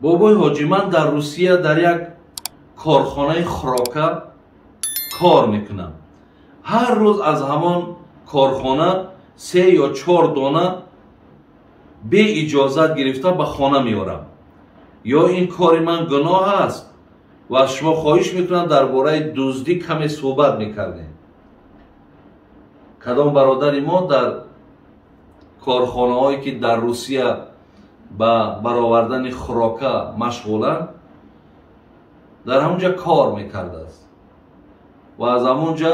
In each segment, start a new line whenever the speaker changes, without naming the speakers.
Бобои ҳоҷӣ, ман дар Русия дар як корхонаи хӯрока кор мекунам. Ҳар рӯз аз ҳамон корхона 3 ё 4 дона беиҷозат гирифта ба хона меорам. Ё ин кори ман гуноҳ аст? Ва аз шумо хоҳиш мекунам дар бораи дуздӣ каме суҳбат мекардем. Кадом бародари мо дар корхонаҳое ки дар Русия ба баровардани хӯрока машғуланд, дар ҳамонҷа кор мекардааст ва аз ҳамонҷа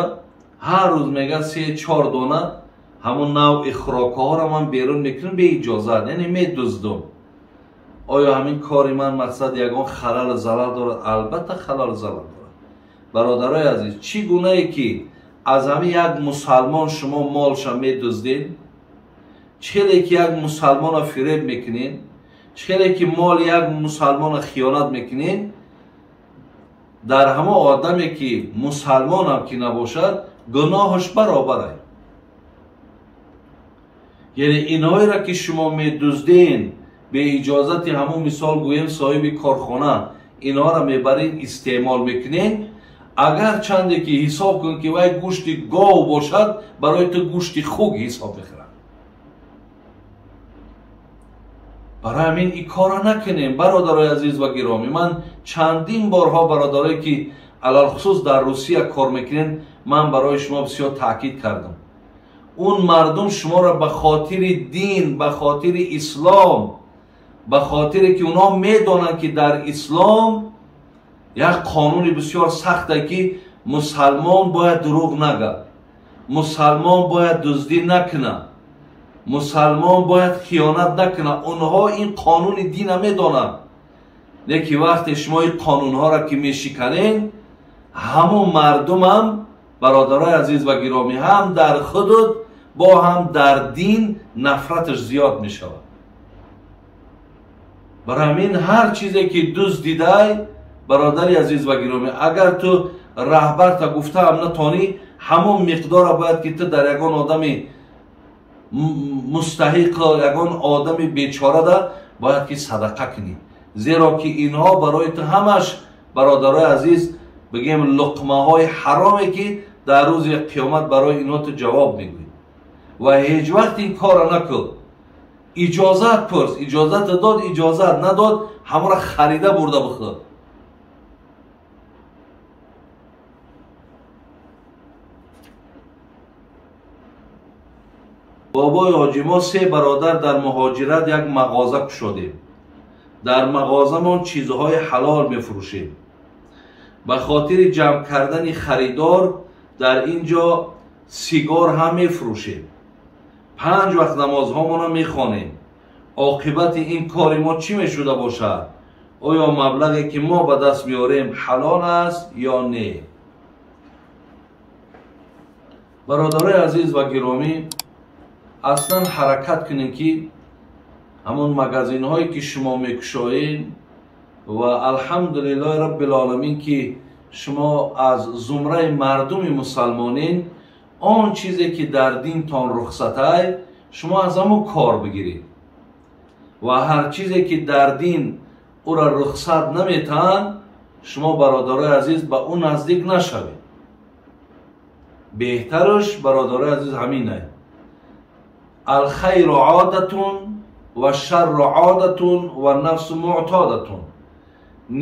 ҳар рӯз мегӯяд 3-4 дона ҳамон навъи хӯрокаҳоро ман берун мекунам беиҷозат, яъне медуздум. Оё ҳамин кори ман мақсад ягон халалу залал дорад? Албатта халалу залал дорад. Бародарои азиз, чӣ гунае ки аз ҳамин як мусалмон шумо молша медуздед, чӣ хеле ки як мусалмонро фиреб мекунед, чӣ хеле ки моли як мусалмонро хиёнат мекунед, дар ҳамон одаме ки мусалмонам ки набошад, гуноҳаш баробар аст. Яъне инҳоеро ки шумо медуздед бе иҷозати ҳамон, мисол гӯем, соҳиби корхона, инҳоро мебаред истеъмол мекунед, агар чанде ки ҳисоб кун ки вай гӯшти гов бошад, барои ту гӯшти хук ҳисоб мехӯрад. Барои ҳамин ин корро накунем, бародарои азиз ва гиромӣ. Ман чандин борҳо бародарое ки алалхусус дар Русия кор мекунед, ман барои шумо бисёр таъкид кардам. Он мардум шуморо ба хотири дин, ба хотири ислом, ба хотире ки онҳо медонанд ки дар ислом як қонуни бисёр сахт аст ки мусалмон бояд дурӯғ нагӯяд, мусалмон бояд дуздӣ накунад, мусалмон бояд хиёнат накунад. Онҳо ин қонуни дина медонанд. Лекин вақте шумо ин қонунҳоро ки мешиканед, ҳамон мардумам, бародарои азиз ва гиромӣ, ҳам дар худут бо ҳам дар дин нафраташ зиёд мешавад. Барои ҳамин ҳар чизе ки дузд дидай, бародари азиз ва гиромӣ, агар ту раҳбарта гуфтаам натонӣ, ҳамон миқдорро бояд ки ту дар ягон одами мустаҳиқ, ягон одами бечорада бояд ки садақа кунӣ. Зеро ки инҳо барои ту ҳамаш, бародарои азиз, бигем луқмаҳои ҳароме ки дар рӯзи қиёмат барои инҳо ту ҷавоб мегӯӣ. Ва ҳеҷ вақт ин корро накун. Иҷозат пурс, иҷозат дод, иҷозат надод, ҳамонро харида бурда бихӯр. Бобои ҳоҷӣ, мо 3 бародар дар муҳоҷират як мағоза кушодем. Дар мағозамон чизҳои ҳалол мефурӯшем. Ба хотири ҷамъ кардани харидор дар ин ҷо сигор ҳам мефурӯшем. 5 вақт намозҳомонро мехонем. Оқибати ин кори мо чӣ мешуда бошад? Оё маблағе ки мо ба даст меорем ҳалол аст ё не? Бародарои азиз ва гиромӣ, аслан ҳаракат кунем ки ҳамон магазинҳое ки шумо мекушоед ва алҳамдулиллоҳи раббил оламин ки шумо аз зумраи мардуми мусалмонин, он чизе ки дар динтон рухсатай, шумо аз ҳамон кор бигиред ва ҳар чизе ки дар дин ӯра рухсат наметаҳанд, шумо бародарои азиз ба ӯ наздик нашавед. Беҳтараш, бародарои азиз, ҳамин аст. Алхайру одатун ва шарру одатун ва нафсу муътодатун.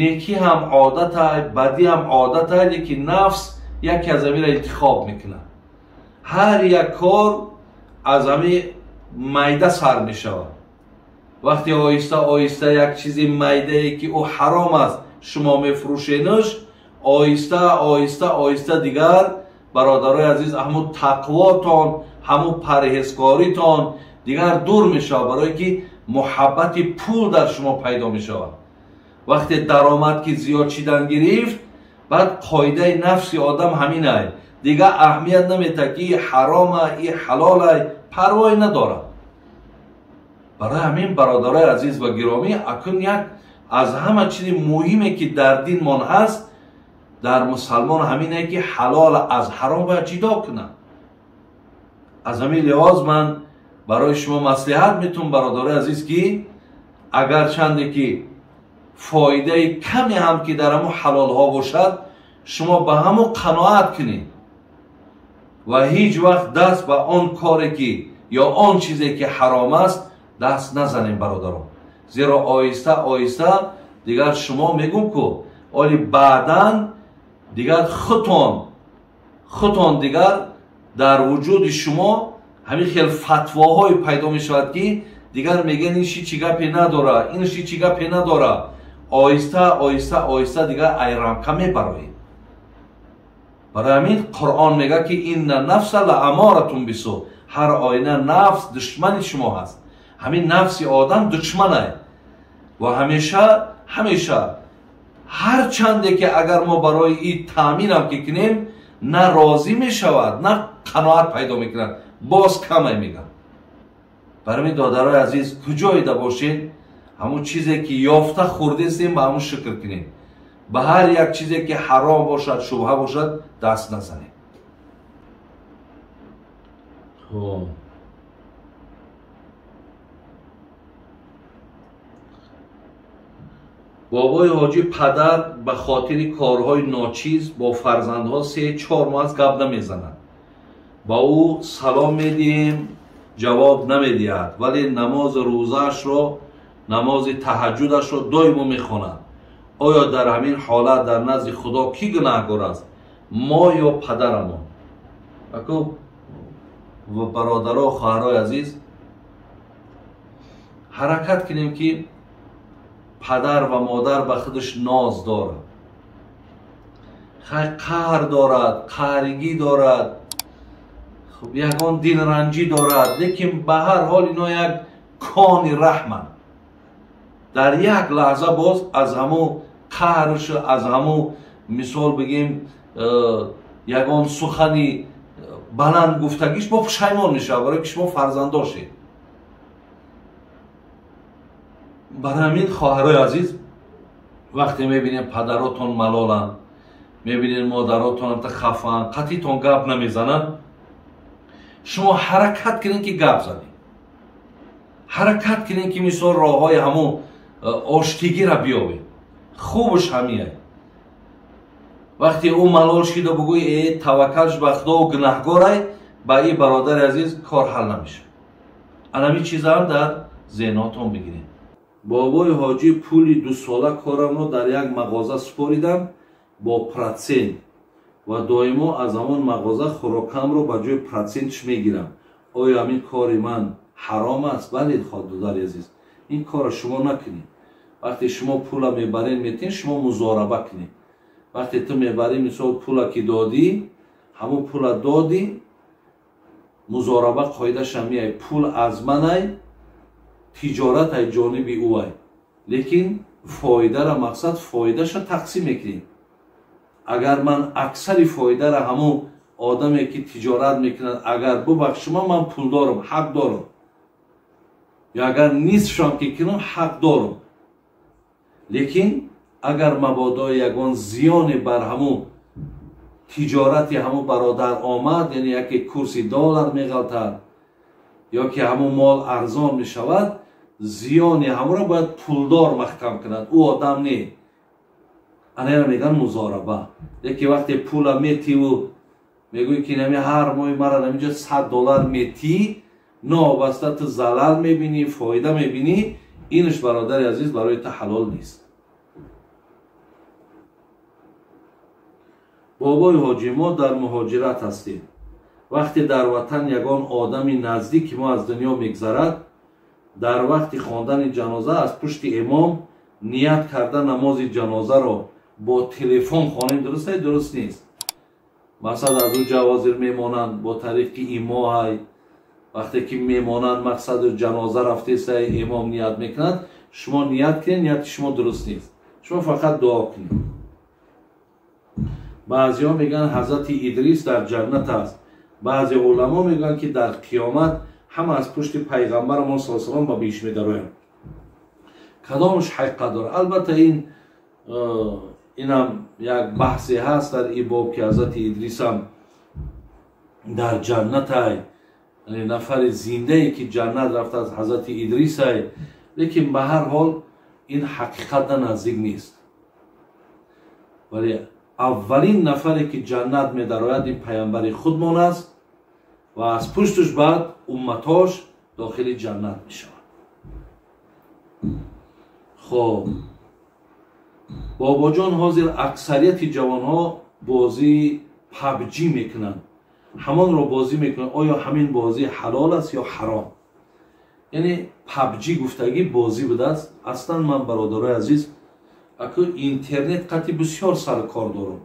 Некӣ ҳам одатай, бадӣ ҳам одатай, лекин нафс яке аз ҳаминро интихоб мекунад. Ҳар як кор аз ҳамин майда сар мешавад. Вақте оҳиста оҳиста як чизи майдае ки ӯ ҳаром аст шумо мефурӯшенаш, оҳиста оҳиста оҳиста дигар, бародарои азиз, ҳамун тақвотон, ҳамун парҳезкоритон дигар дур мешавад, барое ки муҳаббати пул дар шумо пайдо мешавад. Вақте даромад ки зиёд шидан гирифт, баъд қоидаи нафси одам ҳамин ай, дигар аҳамият наметад ки и ҳарома, и ҳалолай, парвое надорад. Барои ҳамин, бародарои азиз ва гиромӣ, акун як аз ҳама чизи муҳиме ки дар динмон ҳаст, дар мусалмон ҳамине ки ҳалол аз ҳаром бояд ҷудо кунад. Аз ҳамин лиҳоз ман барои шумо маслиҳат метавонам, бародарои азиз, ки агарчанде ки Фоидаи каме ҳам ки дар ҳамун ҳалолҳо бошад, шумо ба ҳамун қаноат кунед ва ҳеҷ вақт даст ба он коре ки ё он чизе ки ҳаром аст даст назанем, бародарон. Зеро оҳиста оҳиста дигар шумо мегӯм ку оли баъдан дигар худтон дигар дар вуҷуди шумо ҳамин хел фатвоҳое пайдо мешавад ки дигар мегӯянд ин ши чӣ гапе надора, ин ши чӣ гапе надора. Оҳиста оҳиста оҳиста дигар айрамка мебароед. Барои ҳамин Қуръон мегӯяд ки инна нафса лааморатун бису, ҳар оина нафс душмани шумо ҳаст. Ҳамин нафси одам душманае ва ҳамеша ҳамеша ҳар чанде ки агар мо барои ин таъминам ки кунем, на розӣ мешавад, на қаноат пайдо мекунад, боз камай мегӯяд. Барои ҳамин додарои азиз, куҷоида бошед, ҳамун чизе ки ёфта хӯрдестем, ба ҳамун шукр кунем. Ба ҳар як чизе ки ҳаром бошад, шубҳа бошад, даст назанем. Бобои ҳоҷӣ падар ба хотири корҳои ночиз бо фарзандҳо 3-4 моҳ аст гап намезанад. Ба ӯ салом медиҳем, ҷавоб намедиҳад, вале намози рӯзаашро, намози таҳаҷҷудашро доимо мехонад. Оё дар ҳамин ҳолат дар назди Худо кӣ гунаҳкор аст, мо ё падарамон? Аку бародаро, хоҳарои азиз, ҳаракат кунем ки падар ва модар ба худаш ноз дорад, хай қаҳр дорад, қаҳригӣ дорад, хуб ягон дилранҷӣ дорад, лекин ба ҳар ҳол ино як кони раҳманд. Дар як лаҳза боз аз ҳамун қаҳрш, аз ҳамун мисол бигем ягон сухани баланд гуфтагиш бо пушаймон мешавад, барои ки шумо фарзанддор шед. Барои ҳамин хоҳарои азиз, вақте мебинем падаротон малоланд, мебинем модаротон хафанд, қатъитон гап намезананд, шумо ҳаракат кунед ки гап занед, ҳаракат кунед ки мисол роҳҳои ҳамун оштигиро биёбед. Хубш ҳамие. Вақте ӯ малол шида бугӯй э таваккалш ба Худо гунаҳгорай, ба ин бародари азиз кор ҳал намешавад. Анамин чизаам дар зеҳнотон бигиред. Бобои ҳоҷӣ пули 2 сола корамро дар як мағоза супоридам бо процент ва доимо аз ҳамон мағоза хӯрокамро ба ҷои процентш мегирам. Оё ҳамин кори ман ҳаром аст? Бале, додари азиз, ин корро шумо накунед. Вақте шумо пула мебаред метин, шумо музораба кунед. Вақте ту мебарӣ, мисол пула ки додӣ, ҳамон пула додӣ, музораба қоидаша меай, пул аз манай, тиҷорат ай ҷониби ӯай, лекин фоидара мақсад фоидаша тақсим мекунем. Агар ман аксари фоидара ҳамон одаме ки тиҷорат мекунад, агар бубахшима, ман пул дорам, ҳақ дорам, ё агар нисфшам ки кунам, ҳақ дорам. Лекин агар мабодо ягон зиёне бар ҳамун тиҷорати ҳамун бародар омад, яъне яке курси доллар меғалтад ё ки ҳамун мол арзон мешавад, зиёни ҳамонро бояд пулдор маҳкам кунад, ӯ одам не. Анаро мегӯянд музораба. Лекин вақте пула метиву мегӯӣ ки нами ҳар моҳи мара наминҷо $100 метӣ, новобаста ту залал мебинӣ, фоида мебинӣ, инш бародари азиз барои ту ҳалол нест. Бобои ҳоҷӣ, мо дар муҳоҷират ҳастем. Вақте дар ватан ягон одами наздики мо аз дунё мегзарад, дар вақти хондани ҷаноза аз пушти имом ният карда намози ҷанозаро бо телефон хонем дуруст ай дуруст нест? Мақсад аз ӯ ҷавозир мемонанд бо тариқи имоҳай, вақте ки мемонанд, мақсаду ҷаноза рафтесай, имом ният мекунад, шумо ният кунед, нияти шумо дуруст нест. Шумо фақат дуо кунед. Баъзеҳо мегӯянд ҳазрати Идрис дар ҷаннат аст, баъзе уламо мегӯянд ки дар қиёмат ҳама аз пушти пайғамбарамон с салам ба биҳишт медароянд. Кадомаш ҳақиқат дорад? Албатта, инам як баҳсе ҳаст дар ин боб ки ҳазрати Идрисам дар ҷаннатай, нафари зиндае ки ҷаннат рафтааст ҳазрати Идрисай. Лекин ба ҳар ҳол Ин ҳақиқатда наздик нест. Вале аввалин нафаре ки ҷаннат медарояд, ин паямбари худмон аст ва аз пуштуш баъд умматош дохили ҷаннат мешавад. Хоб, бобоҷон, ҳозир аксарияти ҷавонҳо бозии пабҷӣ мекунанд, ҳамонро бозӣ мекунанд. Оё ҳамин бозӣ ҳалол аст ё ҳаром? Яъне пабҷӣ гуфтагӣ бозӣ будааст. Аслан ман, бародарои азиз, аку интернет қатъи бисёр саркор дорам.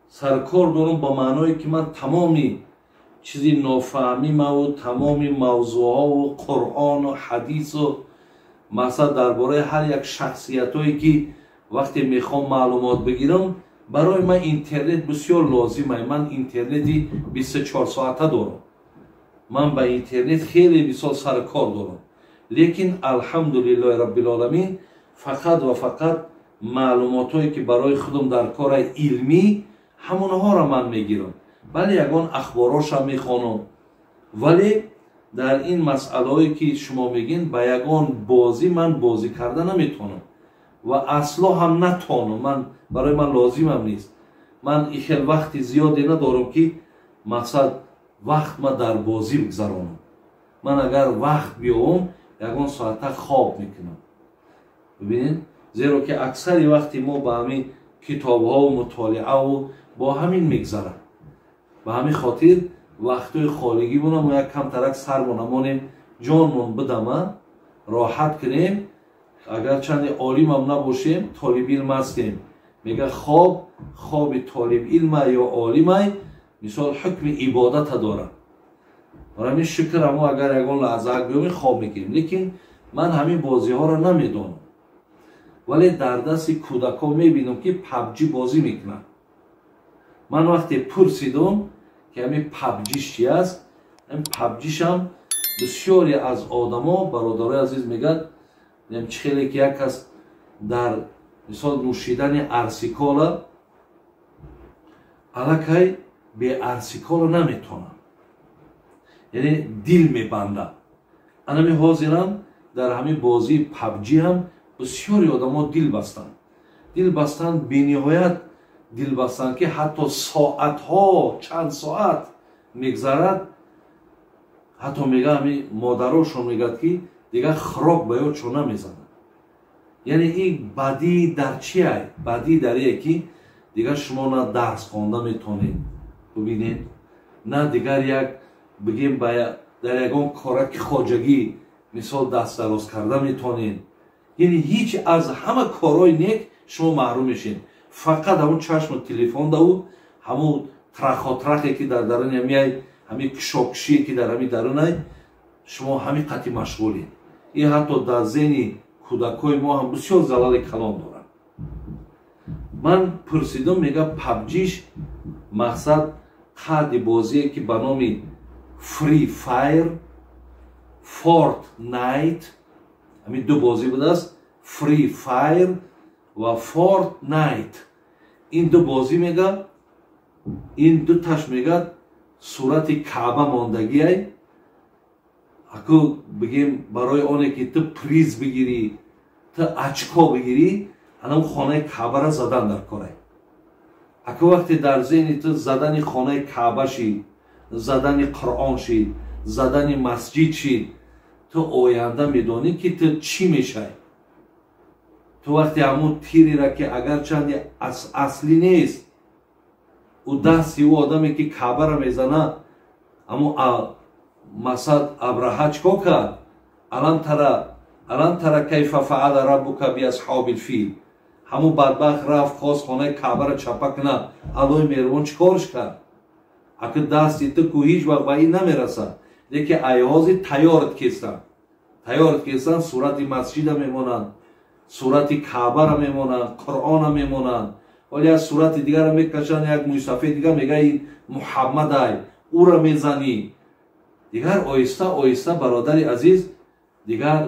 Саркор дорам ба маъное ки ман тамоми чизи нофаҳмимаву тамоми мавзӯъҳову Қуръону ҳадису масалан дар бораи ҳар як шахсиятҳое ки вақте мехоҳам маълумот бигирам, барои ман интернет бисёр лозим. Ман интернети 24 соата дорам, ман ба интернет хеле мисол саркор дорам. Лекин алҳамдулиллоҳи раббилоламин, фақат ва фақат маълумотҳое ки барои худам дар кораи илмӣ, ҳамонҳоро ман мегирам. Бале, ягон ахборошам мехонам, вале дар ин масъалаҳое ки шумо мегин, ба ягон бозӣ ман бозӣ карда наметавонам ва асло ҳам натонам. Ман барои ман лозимам нест. Ман и хел вақти зиёде надорам ки мақсад вақт ма дар бозӣ бигзаронам. Ман агар вақт биёвам, ягон соата хоб мекунам. Бибинед, зеро ки аксари вақти мо ба ҳамин китобҳову мутолиаву бо ҳамин мегзарад. Ба ҳамин хотир вақтҳои холигимона мо як камтарак сармона монем, ҷонмон бидама, роҳат кунем. Агарчанде олимам набошем, толибилм ҳастем. Мега, хоб, хоби толибилма ё олимай мисол ҳукми ибодата дорад. Барои ҳамин шукр, амо агар ягон лаҳзаак биёмем, хоб мекунем. Лекин ман ҳамин бозиҳоро намедонам, вале дар дасти кӯдакҳо мебинам ки пабҷӣ бозӣ мекунанд. Ман вақте пурсидум ки ҳамин пабҷиш чи аст, ҳамин пабҷишам бисёре аз одамо, бародарои азиз, мегӯяд, чӣ хеле ки як кас дар мисол нӯшидани арсикола аллакай бе арсикола наметонад, яъне дил мебандад. Анами ҳозирам дар ҳамин бозии пабҷӣ ҳам бисёри одамо дил бастанд, дил бастанд, бениҳоят дил бастанд, ки ҳатто соатҳо, чанд соат мегзарад. Ҳатто мега, ҳамин модарошон мегӯяд ки дигар хӯрок ба ёдшон намезанад. Яъне ин бадӣ дар чиай? Бадӣ дар ие ки дигар шумо на дарс хонда метонед, бубинед, на дигар як бигем дар ягон кораки хоҷагӣ мисол дастдароз карда метонед. Яъне ҳеҷ аз ҳама корҳои нек шумо маҳрум мешед. Фақат ҳамун чашму телефон даву ҳамун трахотрахе ки дар даруни ҳамиай, ҳамин кишокишие ки дар ҳамин дарунай, шумо ҳамин қатъи машғулед. Ин ҳатто дар зеҳни кӯдакҳои мо ҳам бисёр залали калон дорад. Ман пурсидам, мега, пабҷиш мақсад қадди бозие ки ба номи Free Fire, Fortnite, ҳамин ду бозӣ будааст, Free Fire ва Fortnite. Ин ду бозӣ, мега, ин дуташ, мега, сурати Каъба мондагиай. Аку бигем, барои оне ки ту приз бигирӣ, ту очко бигирӣ, анам хонаи Каъбара задан дар корай. Аку вақте дар зеҳни ту задани хонаи Каъба шид, задани Қуръон шид, задани масҷид шид, ту оянда медонӣ ки ту чӣ мешавӣ. Ту вақте ҳамун тирера ки агарчанде аслӣ нест, ӯ дасти ӯ одаме ки Каъбара мезана, ҳамун масад Абраҳа чӣ кор кард? Алам тара кайфа фаала раббука биасҳоби лфил. Ҳамун бадбахт рафт, хост хонаи Каъбара чапа кунад, Аллоҳи меҳрубон чӣ корш кард? Аки дасти ту ку ҳеҷ вақт ба ин намерасад, лекин айҳози тайёрат кестанд, тайёрат кестанд, сурати масҷида мемонанд, сурати Каъбара мемонанд, Қуръона мемонанд. Ҳоле як сурати дигарро мекашанд, як мӯйсафед дигар, мега, ин Муҳаммадай, ӯра мезанӣ. Дигар оҳиста оҳиста, бародари азиз, дигар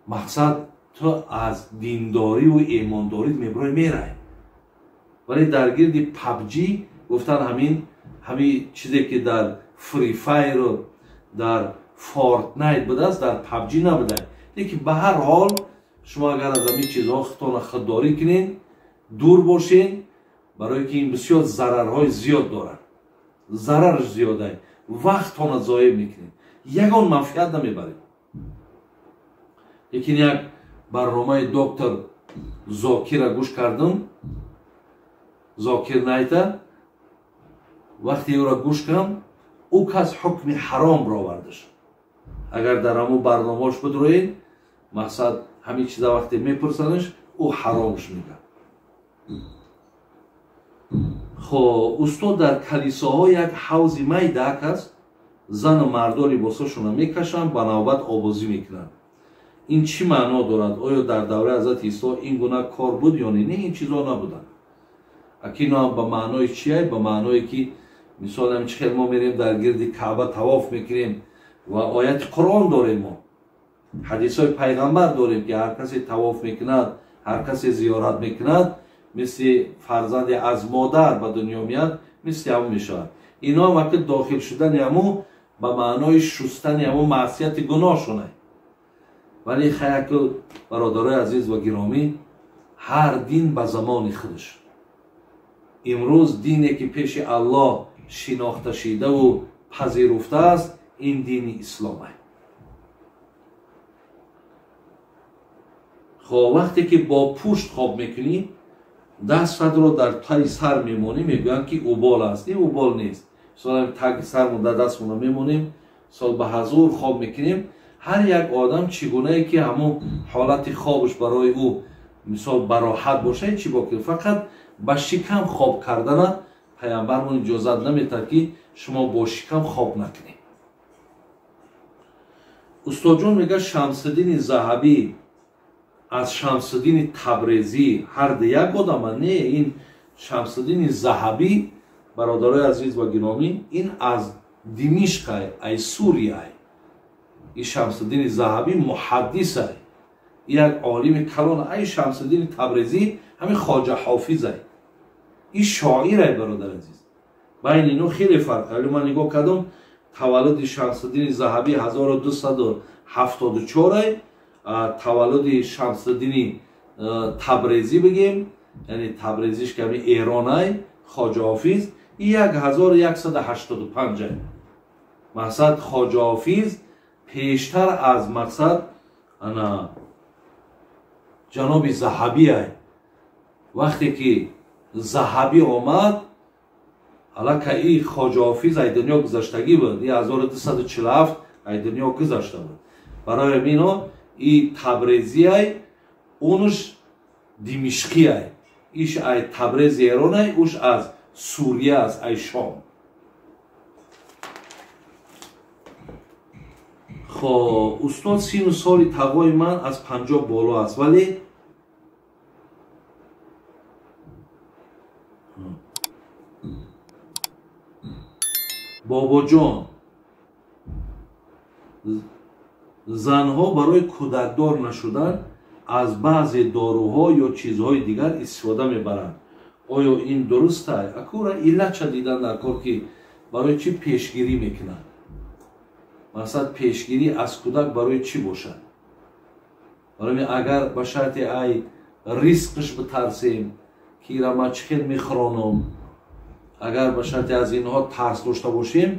мақсад ту аз диндориву эмондорӣ мебурой, мерай. Вале дар гирди пабҷӣ гуфтан, ҳамин чизе ки дар Free Fire, дар Fortnite будааст, дар пабҷӣ набуда. Лекин ба ҳар ҳол Шумо агар аз ҳамин чизҳо худтонро худдорӣ кунед, дур бошед, барои ки ин бисёр зарарҳои зиёд дорад. Зарарш зиёда, вақтона зоеъ мекунед, ягон манфиат намебаред. Лекин як барномаи доктор Зокира гӯш кардам, Зокир Найта, вақте ӯро гӯш кардам, ӯ кас ҳукми ҳаром баровардаш. Агар дар ҳамун барномааш бидроед, мақсад ҳамин чиза вақте мепурсанаш, ӯ ҳаромш мегӯяд. Хоб, устод, дар калисоҳо як ҳавзи майдак аст, зану мардо либосошонро мекашанд, ба навбат обозӣ мекунанд. Ин чӣ маъно дорад? Оё дар давраи ҳазрати Исо ин гуна кор буд ё не? Не, ин чизҳо набуданд. Акино ба маънои чие? Ба маъное ки мисол ҳам чӣ хел мо мерем дар гирди Каъба тавоф мекунем ва ояти Қуръон дорем, мо ҳадисҳои пайғамбар дорем, ки ҳар касе тавоф мекунад, ҳар касе зиёрат мекунад, мисли фарзанде аз модар ба дунё меяд, мисли ҳамун мешавад. Ино ҳам вақти дохил шудани ҳамун ба маънои шустани ҳамун маъсияти гуноҳшонай. Вале хаяку бародарои азиз ва гиромӣ, ҳар дин ба замони худаш. Имрӯз дине ки пеши Аллоҳ шинохта шидаву пазируфтааст, ин дини ислом аст. Хоб, вақте ки бо пушт хоб мекунӣ, дастатро дар таи сар мемонӣ, мегӯянд ки убол аст. Ин убол нест. Мисол таги сармон дар дастмона мемонем, мисол ба ҳазур хоб мекунем. Ҳар як одам чӣ гунае ки ҳамун ҳолати хобаш барои ӯ мисол бароҳат бошад, чӣ бо кунад? Фақат ба шикам хоб кардана пайғамбармон иҷозат наметад, ки шумо бо шикам хоб накунед. Устодҷон мегӯяд, Шамсиддини Заҳабӣ аз Шамсиддини Табрезӣ ҳар ду як одама? Не, ин Шамсиддини Заҳабӣ, бародарои азиз ва гиромӣ, ин аз Димишқай, ай Сурияй. Ин Шамсиддини Заҳабӣ муҳаддисай, як олими калон. Ай Шамсиддини Табрезӣ ҳамин Хоҷа Ҳофизай, ин шоирай, бародар азиз. Байни ино хеле фарқ. Вале ман нигоҳ кардам, таваллуди Шамсиддини Заҳабӣ 1274, таваллуди Шамсиддини Табрезӣ бигем, яъне Табрезиш ки ҳамин Эронай, Хоҷа Ҳофиз, 1185. Мақсад Хоҷа Ҳофиз пештар аз мақсад ана ҷаноби Заҳабӣ ай. Вақте ки Заҳабӣ омад, аллакай и Хоҷа Ҳофиз ай дунё гузаштагӣ буд, 1247 ай дунё гузашта буд. Барои ҳамино и Табрезӣ ай, унуш Димишқӣ ай, иш ай Табрези Эрон ай, уш аз Сурия аст, ай Шом. Хоб, устод, сину соли тағои ман аз 50 боло аст, вале бобоҷон, занҳо барои кӯдакдор нашудан аз баъзе доруҳо ё чизҳои дигар истифода мебаранд. Оё ин дуруст аст? Акура иллатша дидан дар кор, ки барои чӣ пешгирӣ мекунанд. Мақсад пешгирӣ аз кӯдак барои чӣ бошад? Барои агар ба шарти ай ризқш битарсем, ки ира ман чӣ хел мехӯронам, агар ба шарти аз инҳо тарс дошта бошем,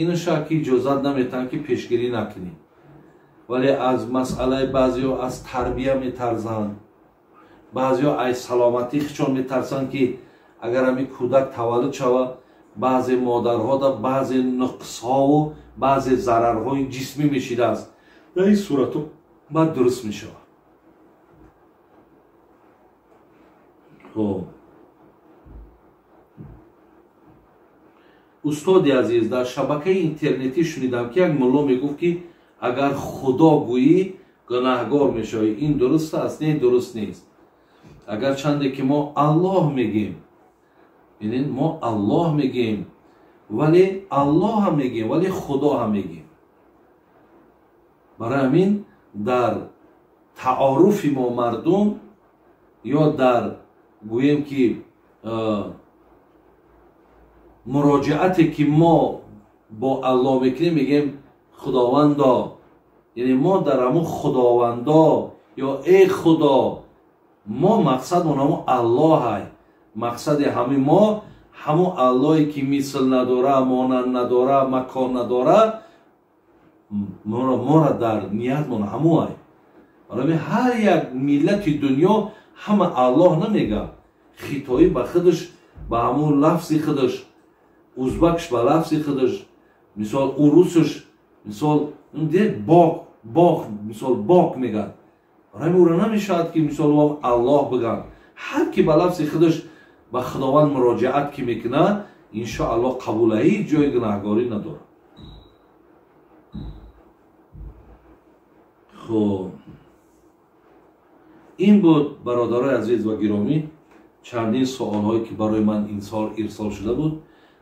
инаша ки иҷозат наметаҳанд, ки пешгирӣ накунем. Вале аз масъалаи баъзеҳо аз тарбия метарзанд, баъзеҳо аз саломатии худшон метарсанд, ки агар ҳамин кӯдак таваллуд шавад, баъзе модарҳода баъзе нуқсҳову баъзе зарарҳои ҷисмӣ мешидааст. Дар ин суратҳо баъд дуруст мешавад. Хоб, устоди азиз, дар шабакаи интернетӣ шунидам, ки як мулло мегуфт, ки агар худо гӯӣ гунаҳгор мешавӣ. Ин дуруст аст? Не, дуруст нест. Агарчанде ки мо Аллоҳ мегӯем, бинед, мо Аллоҳ мегӯем, вале Аллоҳ ҳам мегӯем, вале Худо ҳам мегӯем. Барои ҳамин дар таоруфи мо мардум ё дар гӯем ки муроҷиате ки мо бо Аллоҳ мекунем, мегӯем Худовандо, яъне мо дар ҳамун Худовандо ё эй Худо. Мо мақсадмон ҳамо Аллоҳай, мақсади ҳами мо ҳамо Аллоҳе ки мисл надора, монанд надора, макон надора, мора дар ниятмон ҳамоай. Барои ҳар як миллати дунё ҳама Аллоҳ намега. Хитоӣ ба худаш ба ҳамон лафзи худаш, узбакш ба лафзи худаш, мисол урусш, мисол бок бок, мисол бок мегӯяд. Барои ӯро намешавад ки мисол Аллоҳ бигӯяд. Ҳар ки ба лафзи худаш ба Худованд муроҷиат ки мекунад, иншоаллоҳ қабула, ҳеҷ ҷои гунаҳгорӣ надорад. Хуб, ин буд бародарои азиз ва гиромӣ чандин суолҳое ки барои ман ирсол шуда буд.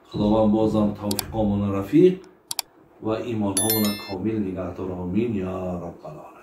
Худованд бозам тавфиқомона рафиқ ва имонҳомона комил нигаҳдор. Омин я раббал оламин.